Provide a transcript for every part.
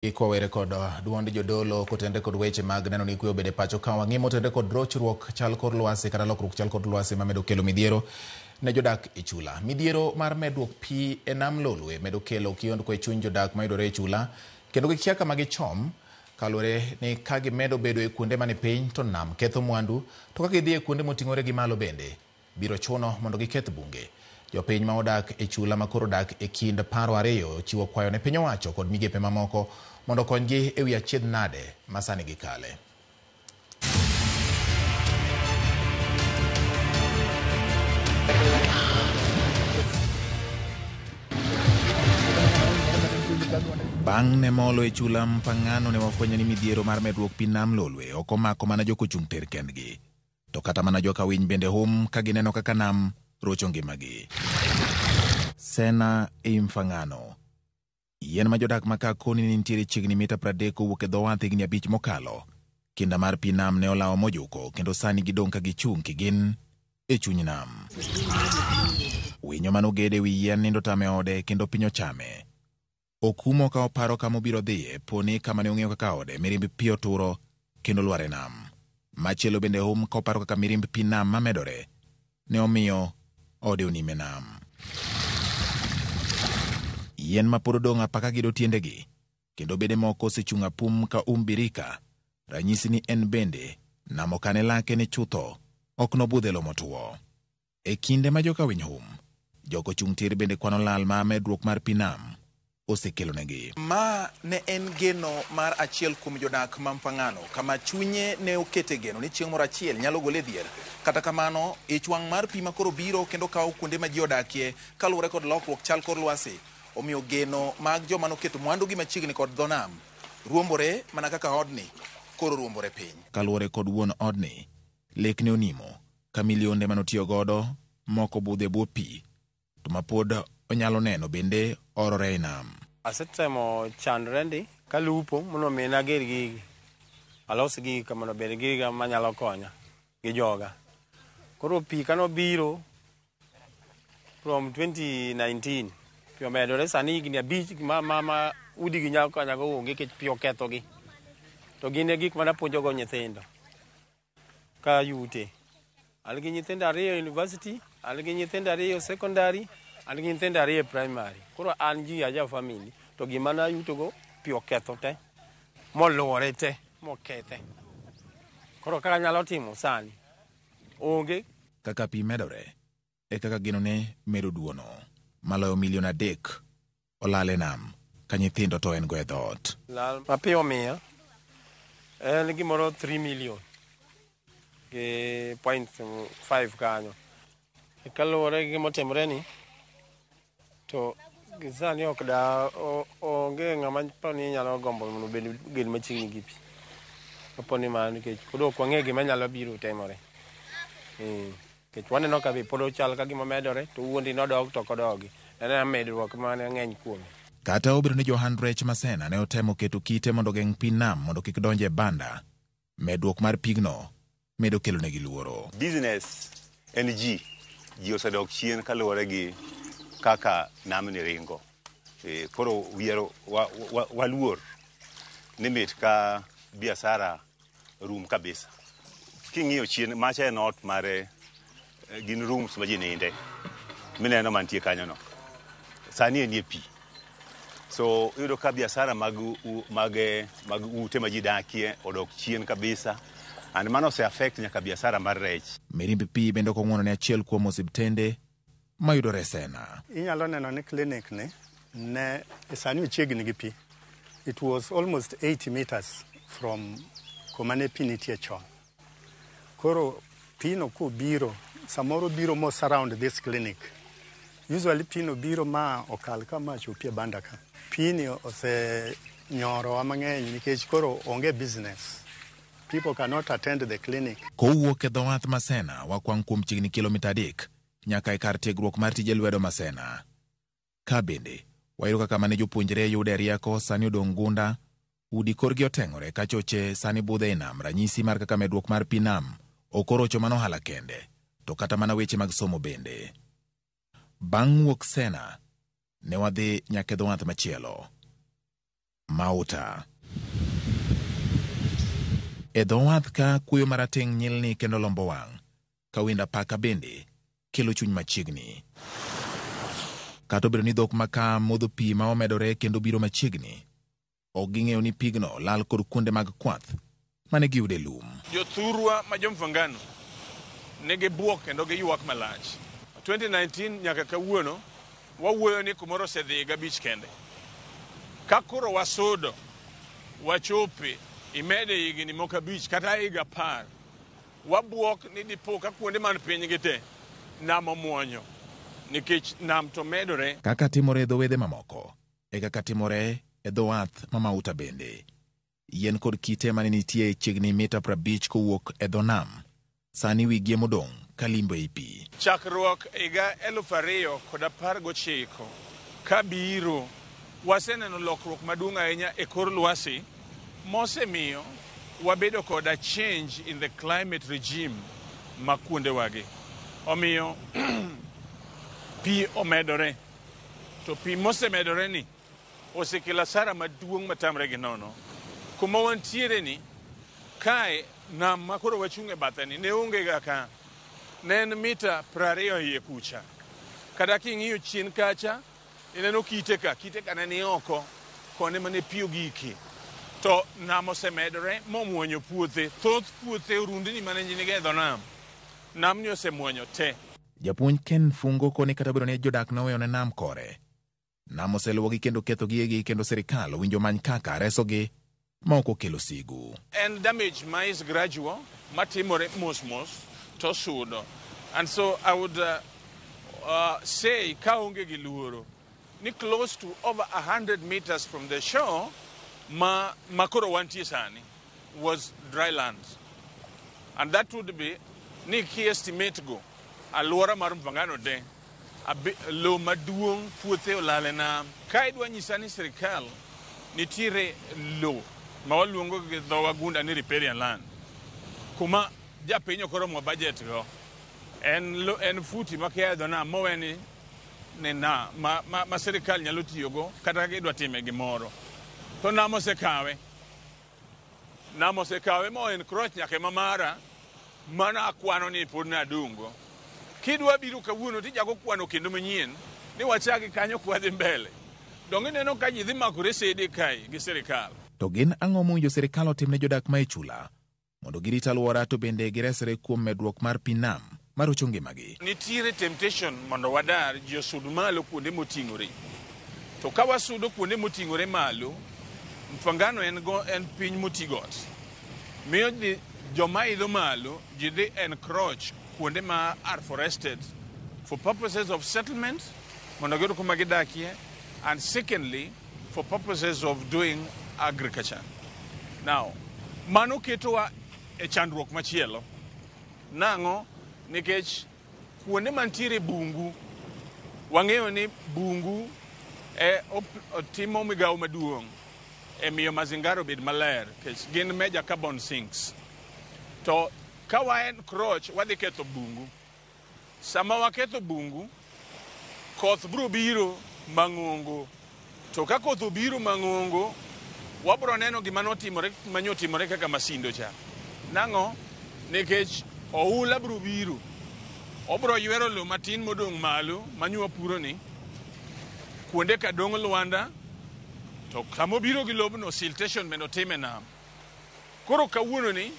Kwawere kod duond jodolo kotenre kod weche mag neno ni kwe obed e pacho ka wang'i motenre kod rochruok chal kor lwasi kata lokruok chal kor lwasi mamedo kelo midhiero ne jodak e chula. Midhiero mar medruok pi e nam Lolwe medo kelo kiondko e chuny jodak mayudore e chula kendo gikia kama gichom kaluwore ni ka gimedo bedo e kuonde mani piny to nam ketho mwandu to ka gidhi e kuonde moting'ore gi malo bende biro chuno mondo giketh bunge. Jopiny ma odak e chula ma koro dak e kind paro ariyo chiwo kwayo ne piny owacho kod migepe mamoko mondo okonygi e wi achiedh nade ma sani gikale. Bang' ne molo e chula Mpang'ano ne wafwenyo ni midhiero mar medruok pi nam Lolwe ok omako mana jokochung' ter kendgi. To kata mana joka winy bende hum ka gineno kaka nam rocho ngimagi. Sena Imfang'ano. Yien ma jodak ma ka koni ne nitiere chiegni mita 30 kowuok e dho wath higni 5 mokalo. Kinda mar pi nam ne olawo mojuko kendo sani gidong' ka gichung' kigin e chuny nam. Winyo manoged e wi yien nindo tame ode kendo piny ochame. Okumo ka oparo kama obiro dhiye poni kama ne ong'eyo kaka ode mirimb pi oturo kendo lwar e nam. Machielo bende hum ka oparo kaka mirimb pi nam mamedore ne omiyo ode onim e nam. Yien ma pod odong' apaka gido tiendegi kendo bede moko osechung' apum ka birika, ranyisi ni en bende nam okane lake ni chutho ok nobudh e lo motwo. E kinde ma joka winy hum, jogo chung' tir bende kwano lal ma medruok mar pi nam osekelonegi. Ma ne en geno mar achiel kuom jodak ma Mfang'ano, kama chunye ne okete geno ni chieng' moro achiel nyalo gole dhier. Kata kamano, ich wang' mar pi ma koro biro kendo kawo kuonde ma ji odakie kaluwore kod lokruok chal kor lwasi, omiyo geno mag joma noketo mwandugi machiegni kod dho nam ruombore mana kaka odni koro ruombore piny. Kaluwore kod wuon odni, lek ne onimo ka milionde manotiyo godo moko budho e bwo pi to ma pod onyalo neno bende orore e nam. Asetemo chandre ndi kalupo mondo mi nager gigi. Alos gigi ka mondo obed giga manyalo konya gi joga. Koro pi kanobiro from 2019 pi omedore sani higni 5 ma udi gi nyalo konya go onge nikech pi okethogi. To gin e gik manapuonjogo nyithindo ka yute. An gi nyithindo 2 e university, an gi nyithindo 2 secondary, an gi nyithindo 2 e primary. Koro an ji aja family to gima nayutogo pi oketho te, moluore te, mokethe. Koro kaka anyalo timo sani, onge. Kaka pi medore, e kaka genone medo duono. Maloyo milion 3 olal e nam, ka nyithindo to en go e dhoot. Lal ma pi omiya en gimoro 3 million gi 0.5 kanyo. Kaluwore gi gimotimore ni, to sani ok da onge ng'ama poni nyalo gombo mondo obed ged machiegni gi pi. Kapo ni mano nikech pod ok wang'eyo gima nyalo biro timore. Nikech waneno ka be pod ochal ka gima medore to wuondi nodog to ok odogi. En ena medruok mane ng'eny kuome. Kata obedo ni johand rech Masena ne otemo keto kite mondo ogeng' pi nam mondo kik donj e banda, medruok mar pigno medo kelonegi luoro. Business en ji osedok chien kaluwore gi kaka namni ringo. Koro waluor ni mit ka biashara rum kabisa. King'iyo chien, macha en ot mare, gin rooms ma ji ninde, mineno mantie kanyo no. Sani en e pi. So iyudo ka biashara mag ute ma ji dakie odok chien kabisa. And mano ose affect nyaka biashara mar rech. Mirimb pi bende ok ong'wono ne achiel kuom osiptende mayudore Sena. Inyalo neno ni clinic ni ne sani ochiegni gi pi. It was almost 80 meters from kuma ne pi nitie chon. Koro pi no kobiro, samoro biro mo surround this clinic. Usually pi no biro ma okal ka ma chopi e banda ka. Pi ni ose nyorowa mang'eny nikech koro onge business. People cannot attend the clinic. Kowuok e dho wath Masena, wakwang' kuom chiegni kilomita 3 nyaka e kar tiegruok mar tije lwedo Masena. Ka bende, wayudo kaka mane jopuonjre yude rieko sani odong' gunda, udi korgi oteng'ore ka choche sani budho e nam, ranyisi mar kaka medruok mar pi nam ok orocho mana ohala kende, to kata mana weche mag somo bende. Bang' wuok Sena, ne wadhi nyaka e dho wath machielo. Mauta. E dho wath ka kuoyo marateng' nyilni kendo lombo wang', ka wend apaka bende kelo chuny machiegni. Kata obedo ni dhok ma ka modho pi ma omedore kendo biro machiegni, ok ging'eyo ni pigno lal kod kuonde mag kwath mane giyude lum. Jothurwa ma jo-Mfangano nigi buok kendo giywak malach. 2019 nyaka kawuono wawuoyo ni kumoro osedhi higa abich kende. Ka koro wasudo wachope imede higni moko abich kata higa 10, wabuok ni dipo ka kuonde man piny gi te nam omuonyo nikech nam to medore. Kaka timore e dho wedhe mamoko, e kaka timore e dho wath ma Mauta bende. Yien kod kite mane nitie chiegni mita 50 kowuok e dho nam, sani wigi emodong' ka limbo ei pi. Chakruok higa 2019 kabiro, waseneno lokruok maduong' ahinya e kor lwasi mosemiyo wabedo kod a change in the climate regime ma kuondewagi. Omiyo pi omedore, to pi mosemedore ni osekelo asara maduong' matamre gi nono. Kuma wantiere ni, kae nam ma koro wachung' e bathe ni ne onge ga ka. Ne en mita 20 iye kucha. Kata king'iyo chien kacha, ineno kite ka, kite ka ne ni oko, kone mane pi ogike. To nam osemedore momuonyo puothe. Thoth puothe orundni mane nigo e dho nam, namni osemuonyo te. Japuonj Ken Fungo koni kata obedo ni jodak noweyo ne nam kore, nam oseluwogi kendo ketho gigegi kendo sirikal owinjo many kaka resogi ma ok okelo sigu. En damage ma is gradual, matimore mos mos to sudo. And so I would say kaonge gi luoro ni close to over 100 meters from the shore ma makoro wantie sani was dry land. And that would be ni ki estimate go alwora mar Mfangano de lo maduong' puothe olal e nam. Ka idwa nyisa ni sirikal nitiere lo ma waluongo gi dho wagunda ni riparian land, kuma japiny ok oromo budget go, en lo, en futi ma kia e dho nam mowe ni ne na ma sirikal nyalo tiyogo kata ka idwa time gimoro. To nam osekawe. Nam osekawe mo encroach nyaka ema mara, mano akwano ni pod nadung'go. Kidwa biro kawuono tichako kwano kendo manyien ni wachaki kanyo kwadhi mbele. Donge ineno ka ji dhi makore sede kae gi sirikal. To gin ang'o mowinjo sirikal otim ne jodak ma e chula mondo girit alwora to bende giresre kuom medruok mar pi nam marocho ngimagi? Nitiere temptation mondo wadar ji osud malo kuonde moting'ore. To ka wasudo kuonde moting'ore malo, Mfangano en, go, en piny moti got. Miyo joma idho malo ji dhi encroach kuonde ma are forested for purposes of settlement mondo giyud kuma gidakie, and secondly for purposes of doing agriculture. Now, mano ketowa e chandruok machielo. Nang'o? Nikech kuonde mantiere bungu, wang'eyo ni bungu e otimo migawo maduong' e miyo mazingara obed maler, nikech gin major carbon sinks. To ka wa encroach, wadhi ketho bungu. Sama waketho bungu, koth biro biro mang'ongo. To ka koth obiro mang'ongo, wabiro neno gima notimore manyotimore kaka Masindo cha. Nang'o? Nikech oula biro biro. Obiro ywero lowo matin modong' malo manywa puro ni, kuonde ka dong' lwanda, to kamobiro gi lobno siltation bende otime nam. Koro kawuono ni,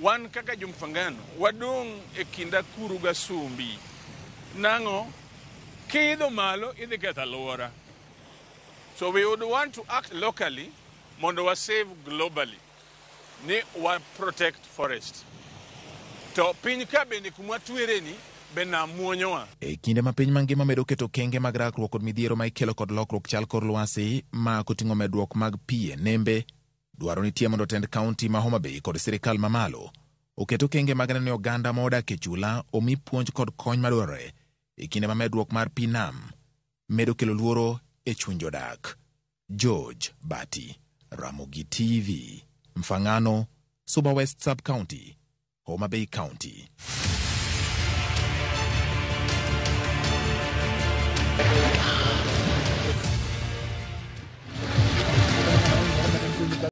wan kaka jo-Mfangano, wadong' e kind akuru gasumbi. Nang'o? Kiidho malo, idhi ketho alwora. So we would want to act locally mondo wa save globally. Ni wa protect forest. To piny ka bende kuma twere ni, be nam muonyowa. E kinde ma piny mangima medo keto okenge mag rakruok kod midhiero ma ikelo kod lokruok chal kor lwasi ma koting'o medruok mag pi e nembe, dwaro nitie mondo tend kaunti ma Homa Bay kod sirikal mamalo oket okenge mag neno ni oganda ma odak e chula omi puonj kod kony madwarore e kinde ma medruok mar pi nam medo kelo luoro e chuny jodak. George Bati, Ramogi TV, Mfangano, Suba West Sub-County, Homa Bay County.